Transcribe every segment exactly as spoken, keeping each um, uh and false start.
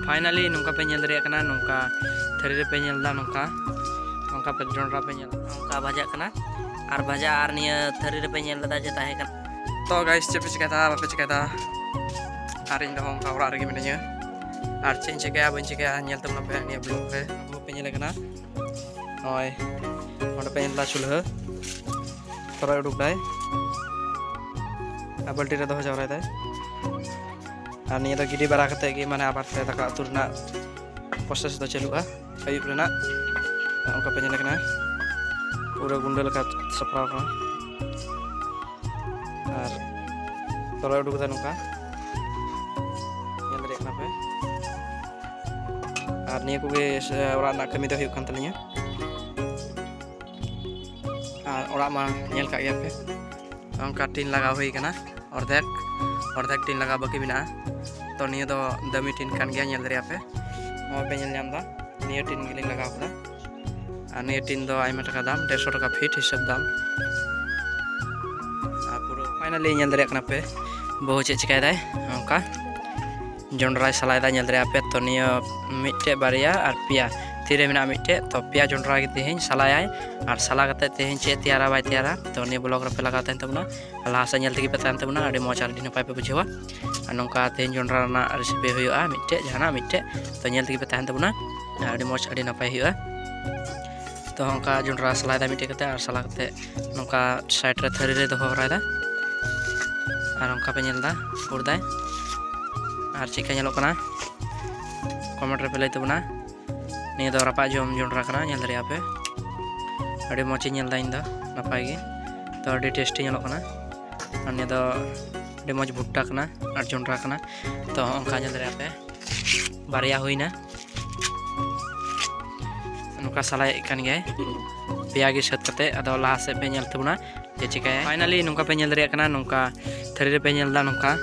Finally ᱱᱚᱝᱠᱟ ᱯᱮ ᱧᱮᱞ ᱫᱟᱲᱮᱭᱟᱜ ᱠᱟᱱᱟ, ᱱᱚᱝᱠᱟ ᱛᱷᱟᱹᱨᱤ ᱨᱮᱯᱮ ᱧᱮᱞ ᱮᱫᱟ, ᱱᱚᱝᱠᱟ ᱱᱚᱝᱠᱟ ᱯᱮ ᱡᱚᱱᱰᱨᱟ ᱯᱮ ᱧᱮᱞ, ᱱᱚᱝᱠᱟ ᱵᱷᱟᱡᱟᱜ ᱠᱟᱱᱟ᱾ ᱟᱨ ᱵᱷᱟᱡᱟ ᱟᱨ ᱱᱤᱭᱟᱹ ᱛᱷᱟᱹᱨᱤ ᱨᱮᱯᱮ ᱧᱮᱞ ᱞᱮᱫᱟ ᱡᱮ ᱛᱟᱦᱮᱸ ᱠᱟᱱᱟ᱾ ᱛᱚ guys, ᱪᱮᱫ ᱯᱮ ᱪᱤᱠᱟᱹᱭᱮᱫᱟ, ᱵᱟᱯᱮ ᱪᱤᱠᱟᱹᱭᱮᱫᱟ? ᱟᱨ ᱤᱧ ᱫᱚ ᱚᱱᱠᱟ ᱚᱲᱟᱜ ᱨᱮᱜᱮ ᱢᱤᱱᱟᱹᱧᱟ᱾ ᱟᱨ ᱪᱮᱫ ᱤᱧ ᱪᱤᱠᱟᱹᱭᱟ ᱵᱟᱹᱧ ᱪᱤᱠᱟᱹᱭᱟ, ᱧᱮᱞ ᱛᱟᱵᱚᱱ ᱯᱮ ᱱᱤᱭᱟᱹ vlog ᱨᱮ᱾ ᱟᱵᱚ ᱯᱮ ᱧᱮᱞᱮ ᱠᱟᱱᱟ, ᱱᱚᱜᱼᱚᱭ ᱚᱸᱰᱮ ᱯᱮ ᱧᱮᱞ ᱮᱫᱟ ᱪᱩᱞᱦᱟᱹ, ᱛᱚᱨᱚᱡ ᱩᱰᱩᱠ ᱫᱟᱭ ᱟᱨ ᱵᱟᱹᱞᱴᱤ ᱨᱮ ᱫᱚᱦᱚ ᱡᱟᱣᱨᱟᱭ ᱫᱟᱭ᱾ ᱟᱨ ᱱᱤᱭᱟᱹ ᱫᱚ ᱜᱤᱰᱤ ᱵᱟᱲᱟ ᱠᱟᱛᱮᱫ ᱜᱮ, ᱢᱟᱱᱮ ᱟᱵᱟᱨ ᱛᱮ ᱫᱟᱠᱟ ᱩᱛᱩ ᱨᱮᱱᱟᱜ process ᱫᱚ ᱪᱟᱹᱞᱩᱜᱼᱟ ᱟᱹᱭᱩᱵ ᱨᱮᱱᱟᱜ᱾ ᱚᱱᱠᱟ ᱯᱮ ᱧᱮᱞᱮ ᱠᱟᱱᱟ, ᱯᱩᱨᱟᱹ ᱜᱩᱸᱰᱟᱹ ᱞᱮᱠᱟ ᱥᱟᱯᱲᱟᱣ ᱠᱟᱱᱟ᱾ ᱟᱨ ᱛᱚᱨᱚᱡ ᱩᱰᱩᱠ ᱮᱫᱟ ᱱᱚᱝᱠᱟ, ᱧᱮᱞ ᱫᱟᱲᱮᱭᱟᱜ ᱠᱟᱱᱟ ᱯᱮ᱾ ᱟᱨ ᱱᱤᱭᱟᱹ ᱠᱚᱜᱮ ᱥᱮ ᱚᱲᱟᱜ ᱨᱮᱱᱟᱜ ᱠᱟᱹᱢᱤ ᱫᱚ ᱦᱩᱭᱩᱜ ᱠᱟᱱ ᱛᱟᱹᱞᱤᱧᱟ᱾ ᱟᱨ ᱚᱲᱟᱜ ᱢᱟ ᱧᱮᱞ ᱠᱟᱜ ᱜᱮᱭᱟ ᱯᱮ, ᱚᱱᱠᱟ ᱴᱤᱱ ᱞᱟᱜᱟᱣ ᱦᱩᱭ ᱠᱟᱱᱟ, ᱚᱨᱫᱷᱮᱠ ᱚᱨᱫᱷᱮᱠ ᱴᱤᱱ ᱞᱟᱜᱟᱣ ᱵᱟᱹᱠᱤ ᱢᱮᱱᱟᱜᱼᱟ᱾ ᱛᱚ ᱱᱤᱭᱟᱹ ᱫᱚ ᱫᱟᱹᱢᱤ ᱴᱤᱱ ᱠᱟᱱ ᱜᱮᱭᱟ, ᱧᱮᱞ ᱫᱟᱲᱮᱭᱟᱜ ᱯᱮ, ᱱᱚᱣᱟ ᱯᱮ ᱧᱮᱞ ᱧᱟᱢ ᱮᱫᱟ, ᱱᱤᱭᱟᱹ ᱴᱤᱱ ᱜᱮᱞᱤᱧ ᱞᱟᱜᱟᱣ ᱠᱟᱫᱟ᱾ ᱟᱨ ᱱᱤᱭᱟᱹ ᱴᱤᱱ ᱫᱚ ᱟᱭᱢᱟ ᱴᱟᱠᱟ ᱫᱟᱢ, ᱰᱮᱲᱥᱚ ᱴᱟᱠᱟ ᱯᱷᱤᱴ ᱦᱤᱥᱟᱹᱵ ᱫᱟᱢ᱾ ᱟᱨ ᱯᱩᱨᱟᱹ finally ᱧᱮᱞ ᱫᱟᱲᱮᱭᱟᱜ ᱠᱟᱱᱟ ᱯᱮ, ᱵᱟᱹᱦᱩ ᱪᱮᱫ ᱪᱤᱠᱟᱭ ᱫᱟᱭ, ᱚᱱᱠᱟ ᱡᱚᱱᱰᱨᱟᱭ ᱥᱟᱞᱟᱭ ᱫᱟ, ᱧᱮᱞ ᱫᱟᱲᱮᱭᱟᱜ ᱯᱮ᱾ ᱛᱚ ᱱᱤᱭᱟᱹ ᱢᱤᱫᱴᱮᱡ, ᱵᱟᱨᱭᱟ ᱟᱨ ᱯᱮᱭᱟ, ᱛᱤᱨᱮ ᱢᱮᱱᱟᱜᱼᱟ ᱢᱤᱫᱴᱮᱡ᱾ ᱛᱚ ᱯᱮᱭᱟ ᱡᱚᱱᱰᱨᱟ ᱜᱮ ᱛᱮᱦᱮᱧ ᱥᱟᱞᱟᱭᱟᱭ, ᱟᱨ ᱥᱟᱞᱟ ᱠᱟᱛᱮ ᱛᱮᱦᱮᱧ ᱪᱮᱫ ᱛᱮᱭᱟᱨᱟ ᱵᱟᱭ ᱛᱮᱭᱟᱨᱟ, ᱛᱚ ᱱᱤᱭᱟᱹ vlog ᱨᱮᱯᱮ ᱞᱟᱜᱟᱣ ᱛᱟᱦᱮᱱ ᱛᱟᱵᱚᱱᱟ᱾ ᱟᱨ ᱞᱟᱦᱟ ᱥᱮᱫ ᱧᱮᱞ ᱛᱮᱜᱮ ᱯᱮ ᱛᱟᱦᱮᱱ ᱛᱟᱵᱚᱱᱟ, ᱟᱹᱰᱤ ᱢᱚᱡᱽ ᱟᱨ ᱟᱹᱰᱤ ᱱᱟᱯᱟᱭ ᱯᱮ ᱵᱩᱡᱷᱟᱹᱣᱟ᱾ ᱟᱨ ᱱᱚᱝᱠᱟ ᱛᱮᱦᱮᱧ ᱡᱚᱱᱰᱨᱟ ᱨᱮᱱᱟᱜ recipe ᱦᱩᱭᱩᱜᱼᱟ ᱢᱤᱫᱴᱮᱡ, ᱡᱟᱦᱟᱱᱟᱜ ᱢᱤᱫᱴᱮᱡ, ᱛᱚ ᱧᱮᱞ ᱛᱮᱜᱮ ᱯᱮ ᱛᱟᱦᱮᱱ ᱛᱟᱵᱚᱱᱟ, ᱟᱹᱰᱤ ᱢᱚᱡᱽ ᱟᱹᱰᱤ ᱱᱟᱯᱟᱭ ᱦᱩᱭᱩᱜᱼᱟ᱾ ᱛᱚ ᱚᱱᱠᱟ ᱡᱚᱱᱰᱨᱟ ᱥᱟᱞᱟᱭ ᱫᱟ ᱢᱤᱫᱴᱮᱡ ᱠᱟᱛᱮ, ᱟᱨ ᱥᱟᱞᱟ ᱠᱟᱛᱮ ᱱᱚᱝᱠᱟ side ᱨᱮ ᱛᱷᱟᱹᱨᱤ ᱨᱮ ᱫᱚᱦᱚ ᱦᱚᱨᱟᱭ ᱫᱟ᱾ ᱟᱨ ᱚᱱᱠᱟ ᱯᱮ ᱧᱮᱞ ᱫᱟ, ᱯᱩᱨ ᱫᱟᱭ᱾ ᱟᱨ ᱪᱮᱫᱠᱟ ᱧᱮᱞᱚᱜ ᱠᱟᱱᱟ, comment ᱨᱮᱯᱮ ᱞᱟᱹᱭ ᱛᱟᱵᱚᱱᱟ᱾ ᱱᱤᱭᱟᱹ ᱫᱚ ᱨᱟᱯᱟᱜ ᱡᱚᱢ ᱡᱚᱱᱰᱨᱟ ᱠᱟᱱᱟ, ᱧᱮᱞ ᱫᱟᱲᱮᱭᱟᱜᱼᱟ ᱯᱮ, ᱟᱹᱰᱤ ᱢᱚᱡᱽ ᱤᱧ ᱧᱮᱞ ᱫᱟ ᱤᱧ ᱫᱚ, ᱱᱟᱯᱟᱭ ᱜᱮ᱾ ᱛᱚ ᱟᱹᱰᱤ tasty ᱧᱮᱞᱚᱜ ᱠᱟᱱᱟ᱾ ᱟᱨ ᱱᱤᱭᱟᱹ ᱫᱚ ᱟᱹᱰᱤ ᱢᱚᱡᱽ ᱵᱷᱩᱴᱴᱟ ᱠᱟᱱᱟ ᱟᱨ ᱡᱚᱱᱰᱨᱟ ᱠᱟᱱᱟ᱾ ᱛᱚ ᱚᱱᱠᱟ ᱧᱮᱞ ᱫᱟᱲᱮᱭᱟᱜᱼᱟ ᱯᱮ, ᱵᱟᱨᱭᱟ ᱦᱩᱭᱱᱟ᱾ ᱱᱚᱝᱠᱟ ᱥᱟᱞᱟᱭᱮᱫ ᱠᱟᱱ ᱜᱮᱭᱟᱭ, ᱯᱮᱭᱟ ᱜᱮ ᱥᱟᱹᱛ ᱠᱟᱛᱮ᱾ ᱟᱫᱚ ᱞᱟᱦᱟ ᱥᱮᱫ ᱯᱮ ᱧᱮᱞ ᱛᱟᱵᱚᱱᱟ ᱡᱮ ᱪᱤᱠᱟᱹᱭᱟᱭ᱾ Finally ᱱᱚᱝᱠᱟ ᱯᱮ ᱧᱮᱞ ᱫᱟᱲᱮᱭᱟᱜ ᱠᱟᱱᱟ, ᱱᱚᱝᱠᱟ ᱛᱷᱟᱹᱨᱤ ᱨᱮᱯᱮ ᱧᱮᱞ ᱮᱫᱟ, ᱱᱚᱝᱠᱟ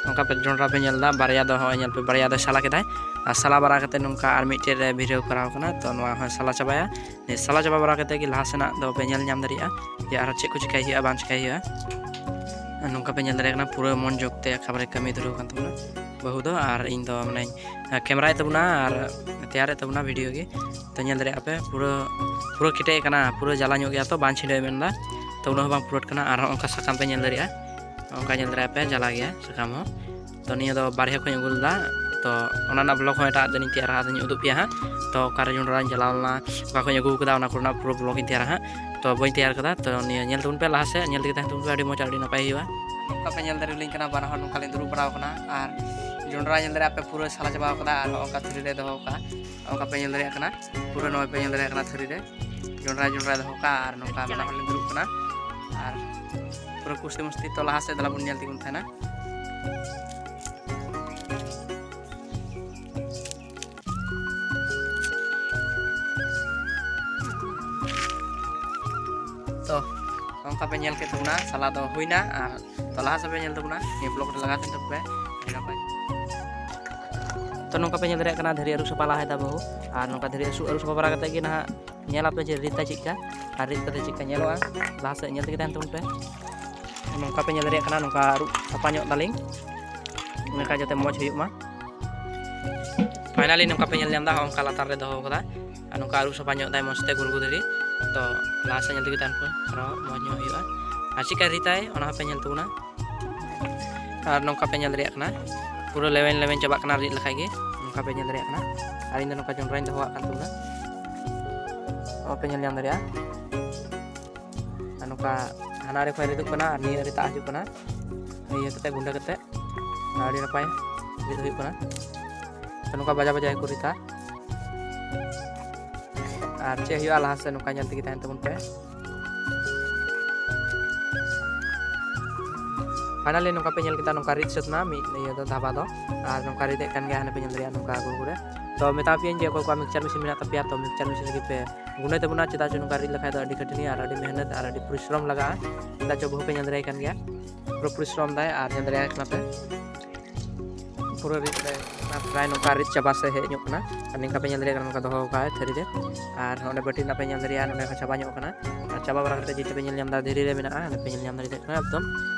ᱱᱚᱝᱠᱟ ᱯᱮ ᱡᱚᱱᱰᱨᱟ ᱯᱮ ᱧᱮᱞ ᱮᱫᱟ, ᱵᱟᱨᱭᱟ ᱫᱚ ᱦᱚᱸᱜᱼᱚᱭ ᱧᱮᱞ ᱯᱮ, ᱵᱟᱨᱭᱟ ᱫᱚᱭ ᱥᱟᱞᱟ ᱠᱮᱫᱟᱭ᱾ ᱟᱨ ᱥᱟᱞᱟ ᱵᱟᱲᱟ ᱠᱟᱛᱮ ᱱᱚᱝᱠᱟ ᱟᱨ ᱢᱤᱫᱴᱮᱡ ᱨᱮ ᱵᱷᱤᱨᱟᱹᱣ ᱠᱚᱨᱟᱣ ᱠᱟᱱᱟ᱾ ᱛᱚ ᱱᱚᱣᱟ ᱦᱚᱸ ᱥᱟᱞᱟ ᱪᱟᱵᱟᱭᱟ᱾ ᱱᱤᱭᱟᱹ ᱥᱟᱞᱟ ᱪᱟᱵᱟ ᱵᱟᱲᱟ ᱠᱟᱛᱮ ᱜᱮ ᱞᱟᱦᱟ ᱥᱮᱱᱟᱜ ᱫᱚ ᱯᱮ ᱧᱮᱞ ᱧᱟᱢ ᱫᱟᱲᱮᱭᱟᱜᱼᱟ ᱡᱮ ᱟᱨᱦᱚᱸ ᱪᱮᱫ ᱠᱚ ᱪᱤᱠᱟᱹᱭ ᱦᱩᱭᱩᱜᱼᱟ, ᱵᱟᱝ ᱪᱤᱠᱟᱹᱭ ᱦᱩᱭᱩᱜᱼᱟ᱾ ᱟᱨ ᱱᱚᱝᱠᱟ ᱯᱮ ᱧᱮᱞ ᱫᱟᱲᱮᱭᱟᱜ ᱠᱟᱱᱟ, ᱯᱩᱨᱟᱹ ᱢᱚᱱ ᱡᱳᱜᱽ ᱛᱮ ᱮᱠᱮᱵᱟᱨᱮ ᱠᱟᱹᱢᱤ ᱫᱷᱩᱨᱟᱹᱣ ᱠᱟᱱ ᱛᱟᱵᱚᱱᱟ᱾ ᱵᱟᱹᱦᱩ ᱫᱚ, ᱟᱨ ᱤᱧ ᱫᱚ ᱢᱟᱱᱮᱧ ᱠᱮᱢᱮᱨᱟᱭᱮᱫ ᱛᱟᱵᱚᱱᱟ ᱟᱨ ᱛᱮᱭᱟᱨᱮᱫ ᱛᱟᱵᱚᱱᱟ ᱵᱷᱤᱰᱤᱭᱳ ᱜᱮ᱾ ᱛᱚ ᱧᱮᱞ ᱫᱟᱲᱮᱭᱟᱜᱼᱟ ᱯᱮ, ᱯᱩᱨᱟᱹ ᱯᱩᱨᱟᱹ ᱠᱮᱴᱮᱡ ᱠᱟᱱᱟ, ᱯᱩᱨᱟᱹ ᱡᱟᱞᱟ ᱧᱚᱜ ᱜᱮᱭᱟ, ᱛᱚ ᱵᱟᱝ ᱪᱷᱤᱸᱰᱟᱹᱜ ᱢᱮᱱᱫᱟ, ᱛᱚ ᱩᱱᱟᱹᱜ ᱦᱚᱸ ᱵᱟᱝ ᱯᱩᱨᱟᱹᱴ ᱠᱟᱱᱟ᱾ ᱟᱨ ᱦᱚᱸ ᱚᱱᱠᱟ ᱥᱟᱠᱟᱢ ᱯᱮ ᱧᱮᱞ ᱫᱟᱲᱮᱭᱟᱜᱼᱟ, ᱚᱱᱠᱟ ᱧᱮᱞ ᱫᱟᱲᱮᱭᱟᱜᱼᱟ ᱯᱮ, ᱡᱟᱞᱟ ᱜᱮᱭᱟ ᱥᱟᱠᱟᱢ ᱦᱚᱸ᱾ ᱛᱚ ᱱᱤᱭᱟᱹ ᱫᱚ ᱵᱟᱨᱦᱮ ᱠᱷᱚᱱ ᱟᱹᱜᱩ ᱞᱮᱫᱟ, ᱛᱚ ᱚᱱᱟ ᱨᱮᱱᱟᱜ ᱵᱞᱚᱜ ᱦᱚᱸ ᱮᱴᱟᱜ ᱫᱤᱱᱤᱧ ᱛᱮᱭᱟᱨᱟ, ᱟᱫᱚᱧ ᱩᱫᱩᱜ ᱯᱮᱭᱟ ᱦᱟᱸᱜ᱾ ᱛᱚ ᱚᱠᱟᱨᱮ ᱡᱚᱸᱰᱨᱟᱧ ᱪᱟᱞᱟᱣ ᱞᱮᱱᱟ, ᱚᱠᱟ ᱠᱷᱚᱱ ᱟᱹᱜᱩ ᱠᱟᱫᱟ, ᱚᱱᱟ ᱠᱚᱨᱮᱱᱟᱜ ᱯᱩᱨᱟᱹ ᱵᱞᱚᱜ ᱤᱧ ᱛᱮᱭᱟᱨᱟ ᱦᱟᱸᱜ᱾ ᱛᱚ ᱵᱟᱹᱧ ᱛᱮᱭᱟᱨ ᱠᱟᱫᱟ, ᱛᱚ ᱱᱤᱭᱟᱹ ᱧᱮᱞ ᱛᱟᱵᱚᱱ ᱯᱮ ᱞᱟᱦᱟ ᱥᱮᱫ, ᱧᱮᱞ ᱛᱮᱜᱮ ᱛᱟᱦᱮᱱ ᱛᱟᱵᱚᱱ ᱯᱮ, ᱟᱹᱰᱤ ᱢᱚᱡᱽ, ᱟᱹᱰᱤ ᱱᱟᱯᱟᱭ ᱦᱩᱭᱩᱜᱼᱟ᱾ ᱱᱚᱝᱠᱟ ᱯᱮ ᱧᱮᱞ ᱫᱟᱲᱮᱭᱟᱞᱤᱧ ᱠᱟᱱᱟ, ᱵᱟᱱᱟ ᱦᱚᱲ ᱱᱚᱝᱠᱟ ᱞᱤᱧ ᱫᱩᱲᱩᱵ ᱵᱟᱲᱟᱣ ᱠᱟᱱᱟ᱾ ᱟᱨ ᱡᱚᱸᱰᱨᱟ ᱧᱮᱞ ᱫᱟᱲᱮᱭᱟᱜ ᱯᱮ, ᱯᱩᱨᱟᱹ ᱥᱟᱞᱟ ᱪᱟᱵᱟᱣ ᱠᱟᱫᱟ᱾ ᱟᱨ ᱱᱚᱜᱼᱚ ᱱᱚᱝᱠᱟ ᱛᱷᱟᱹᱨᱤ ᱨᱮ ᱫᱚᱦᱚ ᱠᱟᱜᱼᱟ, ᱱᱚᱝᱠᱟ ᱯᱮ ᱧᱮᱞ ᱫᱟᱲᱮᱭᱟᱜ ᱠᱟᱱᱟ, ᱯᱩᱨᱟᱹ ᱱᱚᱜᱼᱚᱭ ᱯᱮ ᱧᱮᱞ ᱫᱟᱲᱮᱭᱟᱜ ᱠᱟᱱᱟ ᱛᱷᱟᱹᱨᱤ ᱨᱮ ᱡᱚᱸᱰᱨᱟ, ᱡᱚᱸᱰᱨᱟᱭ ᱫᱚᱦᱚ ᱠᱟᱜᱼᱟ᱾ ᱟᱨ ᱱᱚᱝᱠᱟ ᱵᱟᱱᱟ ᱦᱚᱲ ᱞᱤᱧ ᱫᱩᱲᱩᱵ ᱠᱟᱱᱟ᱾ ᱟᱨ ᱯᱩᱨᱟᱹ ᱠᱩᱥᱤ ᱢᱚᱥᱛᱤ᱾ ᱛᱚ ᱞᱟᱦᱟ ᱥᱮᱫ ᱫᱮᱞᱟ ᱵᱚᱱ ᱧᱮᱞ ᱛᱮᱵᱚᱱ ᱛᱟᱦᱮᱱᱟ᱾ ᱛᱚ ᱱᱚᱝᱠᱟ ᱯᱮ ᱧᱮᱞ ᱠᱮᱫ ᱛᱟᱵᱚᱱᱟ, ᱥᱟᱞᱟ ᱫᱚ ᱦᱩᱭᱱᱟ᱾ ᱟᱨ ᱛᱚ ᱞᱟᱦᱟ ᱥᱮᱫ ᱯᱮ ᱧᱮᱞ ᱛᱟᱵᱚᱱᱟ, ᱱᱤᱭᱟᱹ ᱵᱞᱚᱜ ᱨᱮ ᱞᱟᱜᱟᱣ ᱛᱟᱦᱮᱱ ᱛᱟᱵᱚᱱ ᱯᱮ, ᱟᱹᱰᱤ ᱱᱟᱯᱟᱭ᱾ ᱛᱚ ᱱᱚᱝᱠᱟ ᱯᱮ ᱧᱮᱞ ᱫᱟᱲᱮᱭᱟᱜ ᱠᱟᱱᱟ, ᱫᱷᱤᱨᱤ ᱟᱹᱨᱩᱵ ᱥᱟᱯᱷᱟ ᱞᱟᱦᱟᱭ ᱫᱟ ᱵᱟᱹᱦᱩ᱾ ᱟᱨ ᱱᱚᱝᱠᱟ ᱫᱷᱤᱨᱤ ᱟᱹᱨᱩᱵ, ᱟᱹᱨᱩᱵ ᱥᱟᱯᱷᱟ ᱵᱟᱲᱟ ᱠᱟᱛᱮ ᱜᱮ ᱱᱟᱦᱟᱜ ᱧᱮᱞ ᱟᱯᱮ ᱡᱮ ᱨᱤᱫ ᱫᱟ ᱪᱮᱫᱠᱟ, ᱟᱨ ᱨᱤᱫ ᱠᱟᱛᱮ ᱪᱮᱫᱠᱟ ᱧᱮᱞᱚᱜᱼᱟ᱾ ᱞᱟᱦᱟ ᱥᱮᱫ ᱧᱮᱞ ᱛᱮᱜᱮ ᱛᱟᱦᱮᱱ ᱛᱟᱵᱚᱱ ᱯᱮ᱾ ᱱᱚᱝᱠᱟ ᱯᱮ ᱧᱮᱞ ᱫᱟᱲᱮᱭᱟᱜ ᱠᱟᱱᱟ, ᱱᱚᱝᱠᱟ ᱟᱹᱨᱩᱵ ᱥᱟᱯᱷᱟ ᱧᱚᱜ ᱫᱟᱞᱤᱧ, ᱮᱸᱰᱮᱠᱷᱟᱱ ᱡᱟᱛᱮ ᱢᱚᱡᱽ ᱦᱩᱭᱩᱜ ᱢᱟ᱾ ᱯᱷᱟᱭᱱᱟᱞᱤ ᱱᱚᱝᱠᱟ ᱯᱮ ᱧᱮᱞ ᱧᱟᱢ ᱮᱫᱟ, ᱦᱚᱸᱜᱼᱚ ᱱᱚᱝᱠᱟ ᱞᱟᱛᱟᱨ ᱨᱮ ᱫᱚᱦᱚ ᱠᱟᱫᱟ᱾ ᱟᱨ ᱱᱚᱝᱠᱟ ᱟᱹᱨᱩᱵ ᱥᱟᱯᱷᱟ ᱧᱚᱜ ᱫᱟᱭ ᱢᱚᱡᱽ ᱛᱮ ᱜᱩᱲᱜᱩ ᱫᱷᱤᱨᱤ᱾ ᱛᱚ ᱞᱟᱦᱟ ᱥᱮᱫ ᱧᱮᱞ ᱛᱮᱜᱮ ᱛᱟᱦᱮᱱ ᱯᱮ, ᱟᱨᱦᱚᱸ ᱢᱚᱡᱽ ᱧᱚᱜ ᱦᱩᱭᱩᱜᱼᱟ᱾ ᱟᱨ ᱪᱮᱫᱠᱟᱭ ᱨᱤᱫᱟᱭ, ᱚᱱᱟ ᱦᱚᱸᱯᱮ ᱧᱮᱞ ᱛᱟᱵᱚᱱᱟ᱾ ᱟᱨ ᱱᱚᱝᱠᱟ ᱯᱮ ᱧᱮᱞ ᱫᱟᱲᱮᱭᱟᱜ ᱠᱟᱱᱟ, ᱯᱩᱨᱟᱹ ᱞᱮᱣᱮᱧ ᱞᱮᱣᱮᱧ ᱪᱟᱵᱟᱜ ᱠᱟᱱᱟ ᱨᱤᱫ ᱞᱮᱠᱷᱟᱡ ᱜᱮ᱾ ᱱᱚᱝᱠᱟ ᱯᱮ ᱧᱮᱞ ᱫᱟᱲᱮᱭᱟᱜ ᱠᱟᱱᱟ᱾ ᱟᱨ ᱤᱧ ᱫᱚ ᱱᱚᱝᱠᱟ ᱡᱚᱸᱰᱨᱟᱧ ᱫᱚᱦᱚᱣᱟᱜ ᱠᱟᱱ ᱛᱟᱵᱚᱱᱟ, ᱱᱚᱣᱟ ᱯᱮ ᱧᱮᱞ ᱧᱟᱢ ᱫᱟᱲᱮᱭᱟᱜᱼᱟ᱾ ᱟᱨ ᱱᱚᱝᱠᱟ ᱦᱟᱱᱟ ᱟᱲᱮ ᱠᱷᱚᱱ ᱨᱤᱫᱚᱜ ᱠᱟᱱᱟ ᱟᱨ ᱱᱤᱭᱟᱹ ᱨᱤᱫᱟᱜ ᱦᱤᱡᱩᱜ ᱠᱟᱱᱟ, ᱤᱭᱟᱹ ᱠᱟᱛᱮ, ᱜᱩᱸᱰᱟᱹ ᱠᱟᱛᱮ᱾ ᱟᱹᱰᱤ ᱱᱟᱯᱟᱭ ᱨᱤᱫ ᱦᱩᱭᱩᱜ ᱠᱟᱱᱟ᱾ ᱛᱚ ᱱᱚᱝᱠᱟ ᱵᱟᱡᱟ ᱵᱟᱡᱟ ᱜᱮᱠᱚ ᱨᱤᱫᱟ᱾ ᱟᱨ ᱪᱮᱫ ᱦᱩᱭᱩᱜᱼᱟ, ᱞᱟᱦᱟ ᱥᱮᱫ ᱱᱚᱝᱠᱟ ᱧᱮᱞ ᱛᱮᱜᱮ ᱛᱟᱦᱮᱱ ᱛᱟᱵᱚᱱ ᱯᱮ᱾ ᱯᱷᱟᱭᱱᱟᱞᱤ ᱱᱚᱝᱠᱟ ᱯᱮ ᱧᱮᱞ ᱠᱮᱫᱟ, ᱱᱚᱝᱠᱟ ᱨᱤᱫ ᱥᱟᱹᱛ ᱮᱱᱟ ᱢᱤᱫ ᱤᱭᱟᱹ ᱫᱚ, ᱫᱷᱟᱵᱟ ᱫᱚ᱾ ᱟᱨ ᱱᱚᱝᱠᱟ ᱨᱤᱫ ᱮᱫ ᱠᱟᱱ ᱜᱮᱭᱟ, ᱦᱟᱱᱮ ᱯᱮ ᱧᱮᱞ ᱫᱟᱲᱮᱭᱟᱜᱼᱟ ᱱᱚᱝᱠᱟ ᱜᱩᱲ ᱜᱩᱲ᱾ ᱛᱚ ᱢᱮᱛᱟ ᱯᱮᱭᱟᱹᱧ ᱡᱮ ᱚᱠᱚᱭ ᱠᱚᱣᱟᱜ ᱢᱤᱠᱥᱪᱟᱨ ᱢᱮᱥᱤᱱ ᱢᱮᱱᱟᱜ ᱛᱟᱯᱮᱭᱟ, ᱛᱚ ᱢᱤᱠᱥᱪᱟᱨ ᱢᱮᱥᱤᱱ ᱨᱮᱜᱮ ᱯᱮ ᱜᱩᱸᱰᱟᱹᱭ ᱛᱟᱵᱚᱱᱟ, ᱪᱮᱫᱟᱜ ᱪᱮ ᱱᱚᱝᱠᱟ ᱨᱤᱫ ᱞᱮᱠᱷᱟᱡ ᱫᱚ ᱟᱹᱰᱤ ᱠᱷᱟᱹᱴᱟᱹᱱᱤ ᱟᱨ ᱟᱹᱰᱤ ᱢᱮᱦᱱᱚᱛ ᱟᱨ ᱟᱹᱰᱤ ᱯᱚᱨᱤᱥᱨᱚᱢ ᱞᱟᱜᱟᱜᱼᱟ᱾ ᱪᱮᱫᱟᱜ ᱪᱮ ᱵᱟᱹᱦᱩ ᱯᱮ ᱧᱮᱞ ᱫᱟᱲᱮᱭᱟᱭ ᱠᱟᱱ ᱜᱮᱭᱟ, ᱯᱩᱨᱟᱹ ᱯᱚᱨᱤᱥᱨᱚᱢ ᱫᱟᱭ᱾ ᱟᱨ ᱧᱮᱞ ᱫᱟᱲᱮᱭᱟᱭ ᱠᱟᱱᱟ ᱯᱮ, ᱯᱩᱨᱟᱹ ᱨᱤᱫ ᱨᱮ ᱯᱨᱟᱭ ᱱᱚᱝᱠᱟ ᱨᱤᱫ ᱪᱟᱵᱟ ᱥᱮᱫ ᱦᱮᱡ ᱧᱚᱜ ᱠᱟᱱᱟ᱾ ᱟᱨ ᱱᱤᱝᱠᱟ ᱯᱮ ᱧᱮᱞ ᱫᱟᱲᱮᱭᱟᱜ ᱠᱟᱱᱟ, ᱱᱚᱝᱠᱟ ᱫᱚᱦᱚ ᱠᱟᱜᱼᱟᱭ ᱛᱷᱟᱹᱨᱤ ᱨᱮ᱾ ᱟᱨ ᱚᱸᱰᱮ ᱵᱟᱹᱴᱤ ᱨᱮᱱᱟᱜ ᱯᱮ ᱧᱮᱞ ᱫᱟᱲᱮᱭᱟᱜᱼᱟ, ᱱᱚᱸᱰᱮ ᱦᱚᱸ ᱪᱟᱵᱟ ᱧᱚᱜ ᱠᱟᱱᱟ᱾ ᱟᱨ ᱪᱟᱵᱟ ᱵᱟᱲᱟ ᱠᱟᱛᱮ ᱡᱮᱴᱟ ᱯᱮ ᱧᱮᱞ ᱧᱟᱢ ᱮᱫᱟ, ᱫᱷᱤᱨᱤ ᱨᱮ ᱢᱮᱱᱟᱜᱼᱟ, ᱚᱸᱰᱮ ᱯᱮ ᱧᱮᱞ ᱧᱟᱢ ᱫᱟᱲᱮᱭᱟᱜ ᱠᱟᱱᱟ ᱮᱠᱫᱚᱢ᱾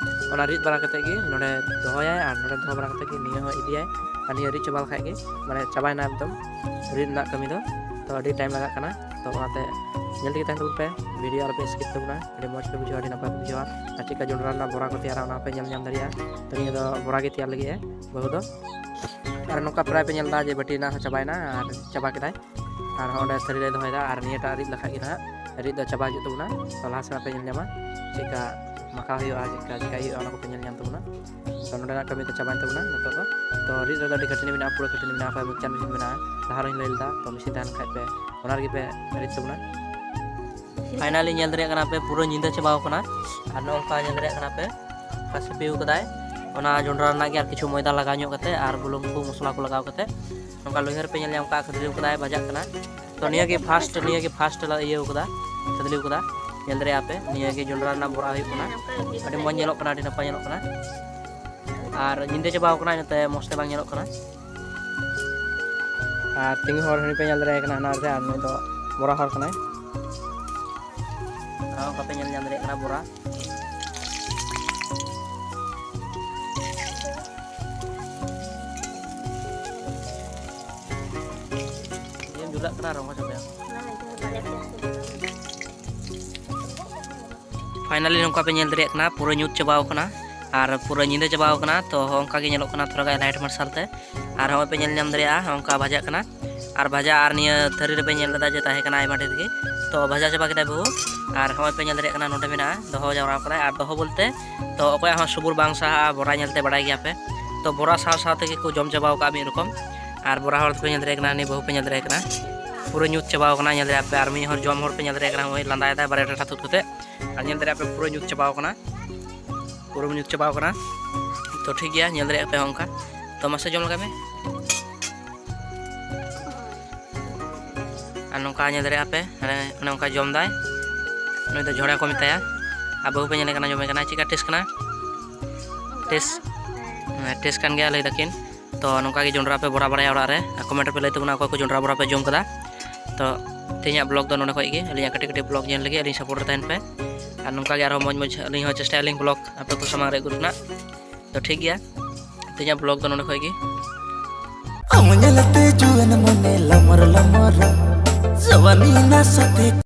ᱚᱱᱟ ᱨᱤᱫ ᱵᱟᱲᱟ ᱠᱟᱛᱮ ᱜᱮ ᱱᱚᱰᱮ ᱫᱚᱦᱚᱭᱟᱭ, ᱟᱨ ᱱᱚᱰᱮ ᱫᱚᱦᱚ ᱵᱟᱲᱟ ᱠᱟᱛᱮ ᱜᱮ ᱱᱤᱭᱟᱹ ᱦᱚᱸ ᱤᱫᱤᱭᱟᱭ, ᱟᱨ ᱱᱤᱭᱟᱹ ᱨᱤᱫ ᱪᱟᱵᱟ ᱞᱮᱠᱷᱟᱡ ᱜᱮ ᱢᱟᱱᱮ ᱪᱟᱵᱟᱭᱮᱱᱟ ᱮᱠᱫᱚᱢ ᱨᱤᱫ ᱨᱮᱱᱟᱜ ᱠᱟᱹᱢᱤ ᱫᱚ᱾ ᱛᱚ ᱟᱹᱰᱤ ᱴᱟᱭᱤᱢ ᱞᱟᱜᱟᱜ ᱠᱟᱱᱟ, ᱛᱚ ᱚᱱᱟᱛᱮ ᱧᱮᱞ ᱛᱮᱜᱮ ᱛᱟᱦᱮᱱ ᱛᱟᱵᱚᱱ ᱯᱮ ᱵᱷᱤᱰᱤᱭᱳ, ᱟᱞᱚᱯᱮ ᱥᱠᱤᱯ ᱛᱟᱵᱚᱱᱟ᱾ ᱟᱹᱰᱤ ᱢᱚᱡᱽ ᱯᱮ ᱵᱩᱡᱷᱟᱹᱣᱟ, ᱟᱹᱰᱤ ᱱᱟᱯᱟᱭ ᱯᱮ ᱵᱩᱡᱷᱟᱹᱣᱟ᱾ ᱟᱨ ᱪᱮᱫᱠᱟ ᱡᱚᱱᱰᱨᱟ ᱨᱮᱱᱟᱜ ᱵᱚᱨᱟ ᱠᱚ ᱛᱮᱭᱟᱨᱟ ᱚᱱᱟ ᱦᱚᱸᱯᱮ ᱧᱮᱞ ᱧᱟᱢ ᱫᱟᱲᱮᱭᱟᱜᱼᱟ᱾ ᱛᱚ ᱱᱤᱭᱟᱹ ᱫᱚ ᱵᱚᱨᱟ ᱜᱮ ᱛᱮᱭᱟᱨ ᱞᱟᱹᱜᱤᱫ ᱮ ᱵᱟᱹᱦᱩ ᱫᱚ᱾ ᱟᱨ ᱱᱚᱝᱠᱟ ᱯᱨᱟᱭ ᱯᱮ ᱧᱮᱞ ᱮᱫᱟ ᱡᱮ ᱵᱟᱹᱴᱤ ᱨᱮᱱᱟᱜ ᱦᱚᱸ ᱪᱟᱵᱟᱭᱮᱱᱟ ᱟᱨ ᱪᱟᱵᱟ ᱠᱮᱫᱟᱭ, ᱟᱨ ᱦᱚᱸ ᱚᱸᱰᱮ ᱛᱷᱟᱹᱨᱤ ᱨᱮ ᱫᱚᱦᱚᱭᱮᱫᱟ᱾ ᱟᱨ ᱱᱤᱭᱟᱹᱴᱟᱜ ᱨᱤᱫ ᱞᱮᱠᱷᱟᱡ ᱜᱮ ᱱᱟᱦᱟᱜ ᱨᱤᱫ ᱫᱚ ᱪᱟᱵᱟ ᱦᱤᱡᱩᱜ ᱛᱟᱵᱚᱱᱟ᱾ ᱛᱚ ᱞᱟᱦᱟ ᱥᱮᱫ ᱯᱮ ᱧᱮᱞ ᱧᱟᱢᱟ ᱪᱮᱫᱠᱟ ᱢᱟᱠᱷᱟᱣ ᱦᱩᱭᱩᱜᱼᱟ, ᱪᱮᱫᱠᱟ ᱪᱮᱠᱟᱭ ᱦᱩᱭᱩᱜᱼᱟ ᱚᱱᱟ ᱠᱚᱯᱮ ᱧᱮᱞ ᱧᱟᱢ ᱛᱟᱵᱚᱱᱟ᱾ ᱛᱚ ᱱᱚᱸᱰᱮᱱᱟᱜ ᱠᱟᱹᱢᱤ ᱫᱚ ᱪᱟᱵᱟᱭᱮᱱ ᱛᱟᱵᱚᱱᱟ ᱱᱤᱛᱚᱜ ᱫᱚ᱾ ᱛᱚ ᱨᱤᱫ ᱨᱮᱫᱚ ᱟᱹᱰᱤ ᱠᱷᱟᱹᱴᱟᱹᱱᱤ ᱢᱮᱱᱟᱜᱼᱟ, ᱯᱩᱨᱟᱹ ᱠᱷᱟᱹᱴᱟᱹᱱᱤ ᱢᱮᱱᱟᱜᱼᱟ᱾ ᱚᱠᱚᱭ ᱢᱤᱠᱥᱪᱟᱨ ᱢᱮᱥᱤᱱ ᱢᱮᱱᱟᱜᱼᱟ, ᱞᱟᱦᱟ ᱨᱮᱧ ᱞᱟᱹᱭ ᱞᱮᱫᱟ, ᱛᱚ ᱢᱮᱥᱤᱱ ᱛᱟᱦᱮᱱ ᱠᱷᱟᱡ ᱯᱮ ᱚᱱᱟ ᱨᱮᱜᱮ ᱯᱮ ᱨᱤᱫ ᱛᱟᱵᱚᱱᱟ᱾ ᱯᱷᱟᱭᱱᱟᱞᱤ ᱧᱮᱞ ᱫᱟᱲᱮᱭᱟᱜ ᱠᱟᱱᱟ ᱯᱮ ᱯᱩᱨᱟᱹ ᱧᱤᱫᱟᱹ ᱪᱟᱵᱟᱣ ᱠᱟᱱᱟ᱾ ᱟᱨ ᱱᱚᱜᱼᱚ ᱱᱚᱝᱠᱟ ᱧᱮᱞ ᱫᱟᱲᱮᱭᱟᱜ ᱠᱟᱱᱟ ᱯᱮ ᱚᱱᱠᱟ ᱥᱤᱯᱤ ᱠᱟᱫᱟᱭ᱾ ᱚᱱᱟ ᱡᱚᱱᱰᱨᱟ ᱨᱮᱱᱟᱜ ᱜᱮ ᱟᱨ ᱠᱤᱪᱷᱩ ᱢᱚᱭᱫᱟ ᱞᱟᱜᱟᱣ ᱧᱚᱜ ᱠᱟᱛᱮ ᱟᱨ ᱵᱩᱞᱩᱝ ᱠᱚ ᱢᱚᱥᱞᱟ ᱠᱚ ᱞᱟᱜᱟᱣ ᱠᱟᱛᱮ ᱱᱚᱝᱠᱟ ᱞᱩᱭᱦᱟᱹ ᱨᱮᱯᱮ ᱧᱮᱞ ᱧᱟᱢ ᱠᱟᱜᱼᱟ, ᱠᱷᱟᱹᱫᱽᱞᱤ ᱠᱟᱫᱟᱭ, ᱵᱷᱟᱡᱟᱜ ᱠᱟᱱᱟ᱾ ᱛᱚ ᱱᱤᱭᱟᱹ ᱜᱮ ᱯᱷᱟᱥᱴ, ᱱᱤᱭᱟᱹ ᱜᱮ ᱯᱷᱟᱥᱴ ᱞᱮ ᱤᱭᱟᱹ ᱠᱟᱫᱟ, ᱠᱷᱟᱹᱫᱽᱞᱤ ᱠᱟᱫᱟ᱾ ᱧᱮᱞ ᱫᱟᱲᱮᱭᱟᱜᱼᱟ ᱯᱮ, ᱱᱤᱭᱟᱹ ᱜᱮ ᱡᱚᱱᱰᱨᱟ ᱨᱮᱱᱟᱜ ᱵᱚᱨᱟ ᱦᱩᱭᱩᱜ ᱠᱟᱱᱟ᱾ ᱟᱹᱰᱤ ᱢᱚᱡᱽ ᱧᱮᱞᱚᱜ ᱠᱟᱱᱟ, ᱟᱹᱰᱤ ᱱᱟᱯᱟᱭ ᱧᱮᱞᱚᱜ ᱠᱟᱱᱟ᱾ ᱟᱨ ᱧᱤᱫᱟᱹ ᱪᱟᱵᱟᱣ ᱠᱟᱱᱟ, ᱤᱱᱟᱹᱛᱮ ᱢᱚᱡᱽ ᱛᱮ ᱵᱟᱝ ᱧᱮᱞᱚᱜ ᱠᱟᱱᱟ᱾ ᱟᱨ ᱛᱤᱸᱜᱩ ᱦᱚᱲ ᱦᱟᱹᱱᱤ ᱯᱮ ᱧᱮᱞ ᱫᱟᱲᱮᱭᱟᱭ ᱠᱟᱱᱟ ᱦᱟᱱᱟ ᱨᱮ, ᱟᱨ ᱱᱩᱭ ᱫᱚ ᱵᱚᱨᱟ ᱦᱚᱲ ᱠᱟᱱᱟᱭ᱾ ᱟᱨ ᱚᱱᱠᱟ ᱯᱮ ᱧᱮᱞ ᱧᱟᱢ ᱫᱟᱲᱮᱭᱟᱜ ᱠᱟᱱᱟ ᱵᱚᱨᱟ᱾ ᱤᱭᱟᱹᱢ ᱡᱩᱞᱟᱜ ᱠᱟᱱᱟ, ᱨᱚᱝᱜᱚ ᱪᱟᱵᱟᱭᱟ᱾ ᱯᱷᱟᱭᱱᱟᱞᱤ ᱱᱚᱝᱠᱟ ᱯᱮ ᱧᱮᱞ ᱫᱟᱲᱮᱭᱟᱜ ᱠᱟᱱᱟ, ᱯᱩᱨᱟᱹ ᱧᱩᱛ ᱪᱟᱵᱟᱣ ᱠᱟᱱᱟ ᱟᱨ ᱯᱩᱨᱟᱹ ᱧᱤᱫᱟᱹ ᱪᱟᱵᱟᱣ ᱠᱟᱱᱟ᱾ ᱛᱚ ᱦᱚᱸᱜᱼᱚ ᱱᱚᱝᱠᱟ ᱜᱮ ᱧᱮᱞᱚᱜ ᱠᱟᱱᱟ ᱛᱷᱚᱲᱟ ᱜᱟᱱ ᱞᱟᱭᱤᱴ ᱢᱟᱨᱥᱟᱞ ᱛᱮ᱾ ᱟᱨ ᱦᱚᱸᱜᱼᱚᱭ ᱯᱮ ᱧᱮᱞ ᱧᱟᱢ ᱫᱟᱲᱮᱭᱟᱜᱼᱟ, ᱦᱚᱸᱜᱼᱚ ᱱᱚᱝᱠᱟ ᱵᱷᱟᱡᱟᱜ ᱠᱟᱱᱟ᱾ ᱟᱨ ᱵᱷᱟᱡᱟ ᱟᱨ ᱱᱤᱭᱟᱹ ᱛᱷᱟᱹᱨᱤ ᱨᱮᱯᱮ ᱧᱮᱞ ᱞᱮᱫᱟ ᱡᱮ ᱛᱟᱦᱮᱸ ᱠᱟᱱᱟ ᱟᱭᱢᱟ ᱰᱷᱮᱨ ᱜᱮ, ᱛᱚ ᱵᱷᱟᱡᱟ ᱪᱟᱵᱟ ᱠᱮᱫᱟᱭ ᱵᱟᱹᱦᱩ᱾ ᱟᱨ ᱦᱚᱸᱜᱼᱚᱭ ᱯᱮ ᱧᱮᱞ ᱫᱟᱲᱮᱭᱟᱜ ᱠᱟᱱᱟ ᱱᱚᱸᱰᱮ ᱢᱮᱱᱟᱜᱼᱟ, ᱫᱚᱦᱚ ᱡᱟᱣᱨᱟ ᱠᱟᱫᱟᱭ᱾ ᱟᱨ ᱫᱚᱦᱚ ᱵᱚᱞᱛᱮ ᱛᱚ ᱚᱠᱚᱭᱟᱜ ᱦᱚᱸ ᱥᱩᱵᱩᱨ ᱵᱟᱝ ᱥᱟᱦᱟᱜᱼᱟ ᱵᱚᱨᱟ ᱧᱮᱞᱛᱮ, ᱵᱟᱲᱟᱭ ᱜᱮᱭᱟ ᱯᱮ᱾ ᱛᱚ ᱵᱚᱨᱟ ᱥᱟᱶ ᱥᱟᱶ ᱛᱮᱜᱮ ᱠᱚ ᱡᱚᱢ ᱪᱟᱵᱟᱣ ᱠᱟᱜᱼᱟ ᱢᱤᱫ ᱨᱚᱠᱚᱢ᱾ ᱟᱨ ᱵᱚᱨᱟ ᱦᱚᱲ ᱫᱚᱯᱮ ᱧᱮᱞ ᱫᱟᱲᱮᱭᱟᱜ ᱠᱟᱱᱟ, ᱱᱩᱭ ᱵᱟᱹᱦᱩ ᱯᱮ ᱧᱮᱞ ᱫᱟᱲᱮᱭᱟᱜ ᱠᱟᱱᱟ, ᱯᱩᱨᱟᱹ ᱧᱩᱛ ᱪᱟᱵᱟᱣ ᱠᱟᱱᱟ᱾ ᱧᱮᱞ ᱫᱟᱲᱮᱭᱟᱜ ᱯᱮ, ᱟᱨ ᱢᱤᱫ ᱦᱚᱲ ᱡᱚᱢ ᱦᱚᱲ ᱯᱮ ᱧᱮᱞ ᱫᱟᱲᱮᱭᱟᱜ ᱠᱟᱱᱟ, ᱱᱚᱜᱼᱚᱭ ᱞᱟᱸᱫᱟᱭᱮᱫᱟᱭ ᱵᱟᱨᱭᱟ ᱴᱟᱴᱟ ᱛᱩᱫ ᱠᱟᱛᱮ᱾ ᱟᱨ ᱧᱮᱞ ᱫᱟᱲᱮᱭᱟᱜ ᱯᱮ ᱯᱩᱨᱟᱹ ᱧᱩᱛ ᱪᱟᱵᱟᱣ ᱠᱟᱱᱟ, ᱯᱩᱨᱟᱹ ᱧᱩᱛ ᱪᱟᱵᱟᱣ ᱠᱟᱱᱟ᱾ ᱛᱚ ᱴᱷᱤᱠ ᱜᱮᱭᱟ, ᱧᱮᱞ ᱫᱟᱲᱮᱭᱟᱜ ᱯᱮ ᱚᱱᱠᱟ᱾ ᱛᱚ ᱢᱟᱥᱮ ᱡᱚᱢ ᱞᱮᱜᱟᱭ ᱢᱮ᱾ ᱟᱨ ᱱᱚᱝᱠᱟ ᱧᱮᱞ ᱫᱟᱲᱮᱭᱟᱜᱼᱟ ᱯᱮ, ᱦᱟᱱᱮ ᱚᱱᱮ ᱚᱱᱠᱟ ᱡᱚᱢ ᱫᱟᱭ᱾ ᱱᱩᱭ ᱫᱚ ᱡᱷᱚᱲᱟ ᱠᱚ ᱢᱮᱛᱟᱭᱟ᱾ ᱟᱨ ᱵᱟᱹᱦᱩ ᱯᱮ ᱧᱮᱞᱮ ᱠᱟᱱᱟ, ᱡᱚᱢᱮ ᱠᱟᱱᱟ᱾ ᱪᱮᱫᱠᱟ ᱴᱮᱥᱴ ᱠᱟᱱᱟ? ᱴᱮᱥᱴ, ᱦᱮᱸ, ᱴᱮᱥᱴ ᱠᱟᱱ ᱜᱮᱭᱟ, ᱞᱟᱹᱭ ᱫᱟᱠᱤᱱ᱾ ᱛᱚ ᱱᱚᱝᱠᱟ ᱜᱮ ᱡᱚᱱᱰᱨᱟ ᱯᱮ ᱵᱚᱨᱟ ᱵᱟᱲᱟᱭᱟ ᱚᱲᱟᱜ ᱨᱮ, ᱟᱨ ᱠᱚᱢᱮᱱᱴ ᱨᱮᱯᱮ ᱞᱟᱹᱭ ᱛᱟᱵᱚᱱᱟ ᱚᱠᱚᱭ ᱠᱚ ᱡᱚᱱᱰᱨᱟ ᱵᱚᱨᱟ ᱯᱮ ᱡᱚᱢ ᱠᱟᱫᱟ᱾ ᱛᱚ ᱛᱮᱦᱮᱧᱟᱜ ᱵᱞᱚᱜ ᱫᱚ ᱱᱚᱰᱮ ᱠᱷᱚᱡ ᱜᱮ᱾ ᱟᱹᱞᱤᱧᱟᱜ ᱠᱟᱹᱴᱤᱡ ᱠᱟᱹᱴᱤᱡ ᱵᱞᱚᱜ ᱧᱮᱞ ᱞᱟᱹᱜᱤᱫ ᱟᱹᱞᱤᱧ ᱥᱟᱯᱳᱨᱴ ᱨᱮ ᱛᱟᱦᱮᱱ ᱯᱮ᱾ ᱟᱨ ᱱᱚᱝᱠᱟ ᱜᱮ ᱟᱨᱦᱚᱸ ᱢᱚᱡᱽ ᱢᱚᱡᱽ ᱟᱹᱞᱤᱧ ᱦᱚᱸ ᱪᱮᱥᱴᱟᱭᱟᱞᱤᱧ ᱵᱞᱚᱜ ᱟᱯᱮ ᱠᱚ ᱥᱟᱢᱟᱝ ᱨᱮ ᱟᱹᱜᱩ ᱨᱮᱱᱟᱜ᱾ ᱛᱚ ᱴᱷᱤᱠ ᱜᱮᱭᱟ, ᱛᱮᱦᱮᱧᱟᱜ ᱵᱞᱚᱜ ᱫᱚ ᱱᱚᱰᱮ ᱠᱷᱚᱡ ᱜᱮ᱾ ᱟᱢ ᱧᱮᱞᱛᱮ ᱡᱩᱣᱟᱹᱱ ᱢᱚᱱᱮ ᱞᱟᱢᱟᱨ ᱞᱟᱢᱟᱨ, ᱡᱟᱣᱟᱱᱤ ᱱᱟᱥᱟᱛᱮ